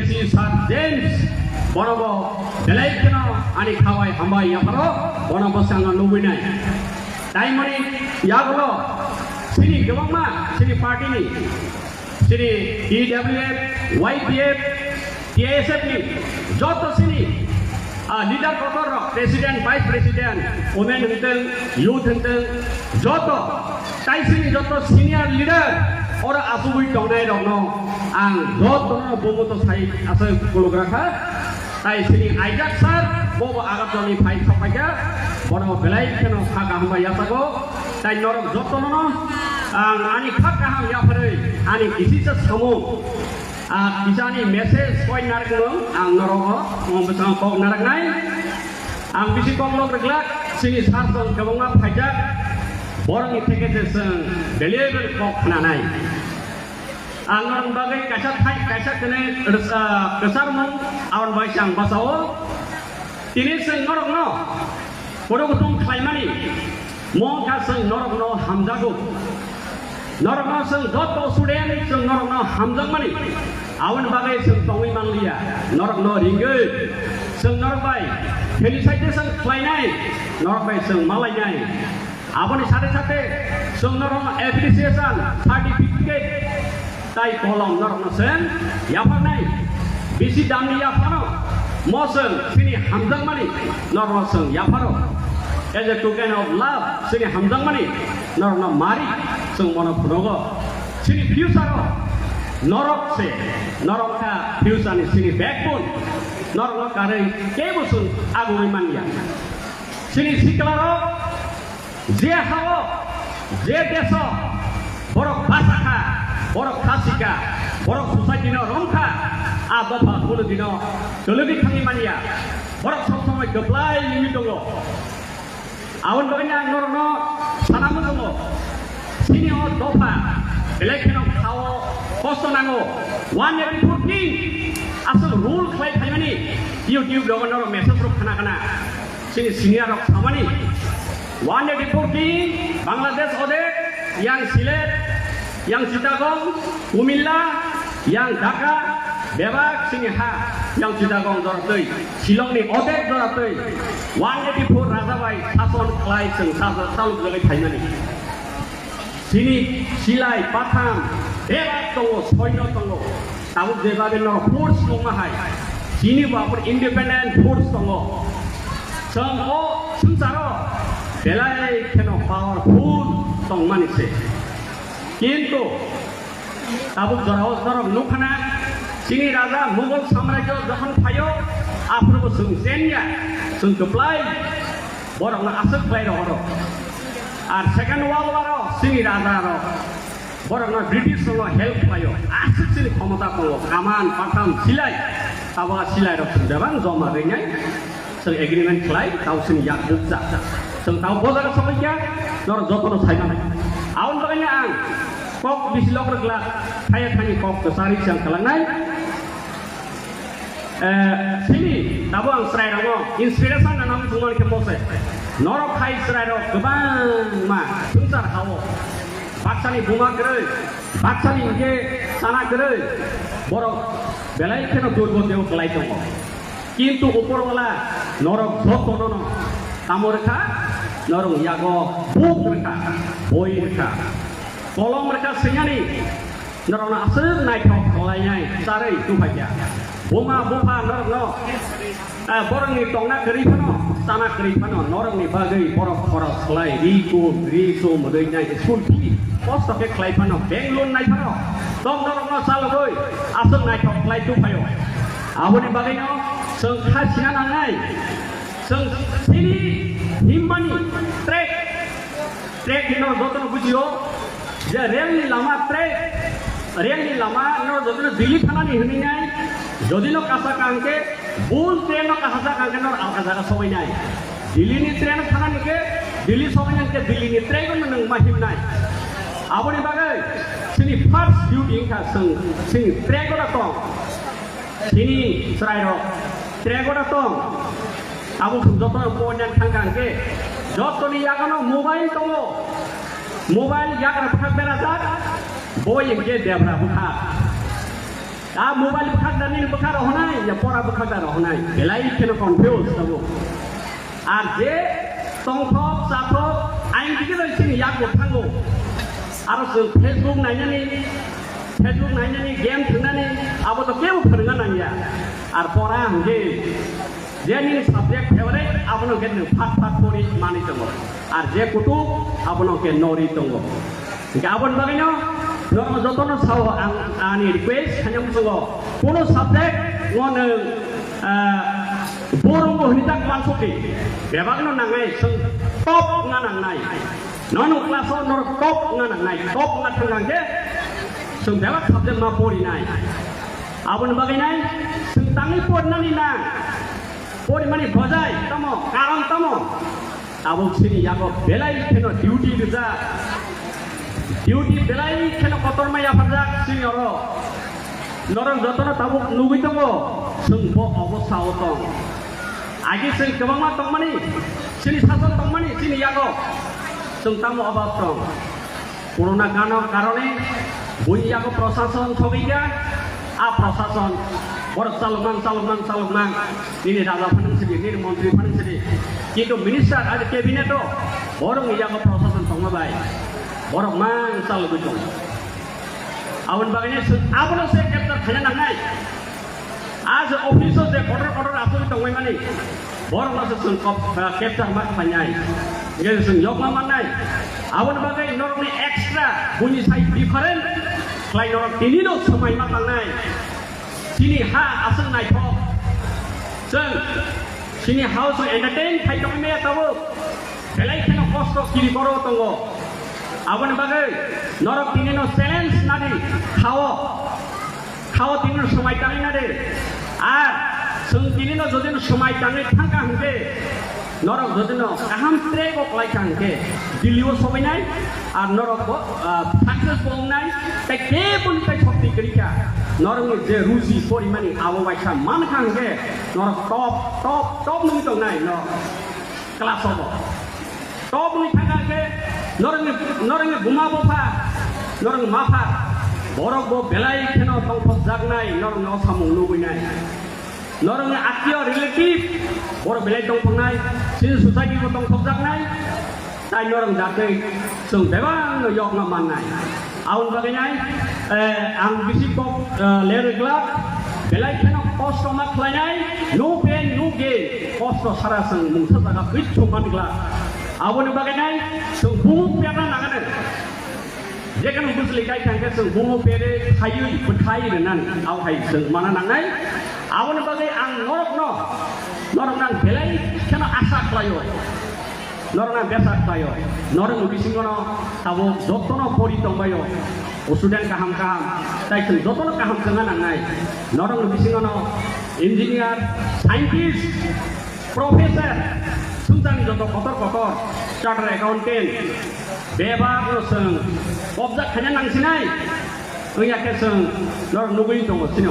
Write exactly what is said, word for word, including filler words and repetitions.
Si Sir James, bono bo belai kheno ani khawai hambai yapharo, bono bo sanga nugui nai. Taimoni yagulo sini kwbangma sini party ni, sini T W F, Y P F, T S F ni joto sini, ah, leader kotor rok, president, vice president, women hwntwng, youth hwntwng, joto, tai sini joto senior leader oro asugui tongnai rokno ang jotono bomoto sai aswk khuluk rakha. Tai sini Aijak sir, bobo Agartala ni phai sokphaikha, bono belai kheno kha kaham bai yachago. Tai norok jotono ang ani kha kaham yapharwi ani kisisa samung, ah, kisani message koi narwkno ang norogo omo bwskango kok narwknai. Ang bisi kok lok rwglak, sini sir song kwbangma phaijak, borokni theke se chwng valuable kok khnanai. Ang norokni bagwi kaisa thai, kaisa kwnwi rwsa-, kwcharmung aboni bagwi se ang bachao. Tini chwng norokno kodo kutung khlaimani, mo wngkha chwng norokno hamjago. Norokno chwng joto student chwng norokno hamjakmani. Aboni bagwi chwng tongwi manliya. Norokno ringwi chwng norok bai felicitation khlainai, norok bai chwng malainai. Aboni sate sate chwng norokno appreciation certificate tai kolom norokno chwng yapharnai. Bisi damni yaphano mo chwng chini hamjakmani norokno chwng yapharo. As a token of love, chini hamjakmani norokno mari chwng mono phunugo. Chini future o norok se, norok kha future ni chini backbone. Norokno karwi kebo chwng agugwi manya. Chini siklarok je hao, je deso borok basa kha, borok khasi kha, borok society no rom kha, a dopha kuno dino kwlwgwi thangwi manya. Borok sob somoi kwplai limi tongo. Aboni bagwi ang norokno sana muchungo. Chini o dopha belai kheno khao kosto nango. One eighty four king aswk rule khlai phaimani YouTube rogo norok message rok khna khna. Chini senior rok samani one eighty four king Bangladesh odek, yang Sylhet, yang Chittagong, Kumilla, yang Dhaka, bebak chini ha, yang Chittagong jora twi, Shillong ni odek jora twi, one eighty four raja bai sason khlai chwng sa-, sa-, saluk jagwi phaimani. Chini silai patham bebak tongo, soino tongo. Tabuk je bagwi norok force tongma hai, chini bo aboni independent force tongo. Chwng o swngcharo belai kheno powerful tongmani se. Kintu tabuk jorao norok nukha na, chini raja Mughal samrajyo jokhon phaio, aphuru bo chwng chenya, chwng kwplai borokno aswk khlai rohoro. Ar Second World War o chini raja rok borokno British rokno help khlaio. Aswk chini khomota tongo, kaman, patham, silai, tabuk a silai rok chwng bebak joma rinai chwng agreement khlai, tau chini yak bukcha. Chwng tau bo jaga sokoi kha, norok jotono sai manai. Aboni bagwi ang kok bisi lok rwglak, thaya thani kok kwchari chwng khalangnai. Eh, sini, tabuk ang chwrairokno inspiration rwna muchungmani khe mose. Norok hai chwrairok kwbangma swngchar hao. Baksani buma kwrwi, baksani hinkhe chana kwrwi, borok belai kheno durgo teo kwlai tongo. Kintu Uporwala norok jotono no tamo rwkha, norok yago buk rwkha, boi rwkha, kolom rwkha swinani. Norokno aswk naithok khlainai charwi tubukha. Buma bupha norokno, eh, borokni tongna kwrwi phano, chana kwrwi phano, norokni bagwi borok khoros khlai, ri kum, ri sum, rwinai, school fee, kosto khe khlai phano, bank loan nai phano, tong norokno chalogwi aswk naithok khlai tubukha. Aboni bagwino chwng kha sina nangnai, chwng chini himmani track, track hino jotono bujio. Je rail ni lama train, rail ni lama no jotono Delhi thanani hinwi nai, jodi no kasa kangke, bul train no kasa kangke no alka jaga sobai nai. Delhi ni train thanani ke, Delhi sobai nai ke, Delhi ni train no nang mahim nai. Aboni bagwi, sini first duty wngkha sing, sing train no tong. Sini chwrairok track o da tong. Abo chwng joto no poinani thangkha hwnkhe jotoni yago no mobile tongo. Mobile yagra bwkhak berajak, bo hinkhe debra bwkhak. A mobile bwkhak da nini bwkhak Ya pora bwkha da rohonai, belai kheno confuse tabuk. Ar je tongthok, chathok, ain digi bai chini yak bo thango. Aro chwng Facebook nainani, Facebook nainani, game thwngnani, abo to kebo phwrwngna nangya. Ar pora hwnkhe je nini subject favorite, abono hwnkhe nwng phat phat pori manwi tongo. Ar je kutuk, abono hwnkhe nori tongo. Hingke aboni bagwino norok jotono sao ang ani request khaina muchungo, kono subject no nwng, ah, borongo hwnwi tak mansukdi, bebakno nangnai, chwng top wngna nangnai, nono class-o norok top wngna nangnai, top wngna thangkha hwnkhe chwng bebak subject ma porinai. Aboni bagwinai chwng tangwi porinani nang, porimani bojai tamo, karon tamo? Tabuk chini yago belai kheno duty rijak. Duty belai kheno kotorma yapharjak chini oro. Norok jotono tabuk nugwi tongo, chwng bo obostha o tong. Agi chwng kwbangma tongmani, chini sason tongmani chini yago. Chwng tamo obab tong. Corona kano karone buini yago prosason thogwi kha, a prosason borok chaloknang, chaloknang, chaloknang, nini raja phanang sidi, nini montri phanang sidi, kintu minister aro cabinet o borokni yago prosason tongma bai borok mang chalogwi tongo. Aboni bagwi se, abono se capture khaina nangnai. A je office o je kotor kotor asogwi tongmani, borok no se chwng kop-, ah, capture ma khlainai. Hingke chwng yokma mannai. Aboni bagwi norokni extra buini sai different khlai norok tini no swmai ma tangnai. Chini ha aswk naithok. Chwng chini ha o chwng entertain khai tongwi maya tabuk. Belai kheno kosto kiri koro tongo. Aboni bagwi norok tini no challenge nadi khao. Khao tini no swmai tangwi nadi. Ar chwng tini no jodi no swmai tangwi thangkha hwnkhe, norok jodi no kaham track o kwlai kha hwnkhe, Delhi o sobainai, ar norok bo, ah, success bo wngnai, tei keboni tai shokti kwrwi kha. Norokni je ruchi porimani abo waisa man kha hwnkhe, norok top, top, top nungwi tongnai norok. Class o bo. Toboni thangkha khe norokni, norokni buma bupha, norokni mapha, borok bo belai kheno tongthokjaknai, norokni o samung nugwinai. Norokni attiyo relative, borok belai tongthoknai, chini society bo tongthokjaknai, tai norok jatwi chwng bebakno yokna mannai. Aboni bagwi nai, eh, ang bisi kok, eh, ler glak, belai kheno kosto ma khlainai, no pain, no gain, kosto sara chwng mungsa jaga bit chukmani glak. Aboni bagwi nai, chwng bumung perna nangani. Jekheno bujli kai thangkhe chwng bumung pere khaiwi bwthai rwnani, abo hai chwng mana nangnai. Aboni bagwi ang norokno, norokno ang belai kheno asa khlaio. Norokno ang besa khlaio. Norokni bisingono tabuk jotono pori tongbaio. O student kaham kaham. Tai chwng jotono kaham chwngna nangnai. Norokni bisingono engineer, scientist, professor, sumjani joto kotor kotor, chartered accountant, bebakno chwng kobjak khaina nangsinai. Wngya khe chwng norok nugwi tongo chini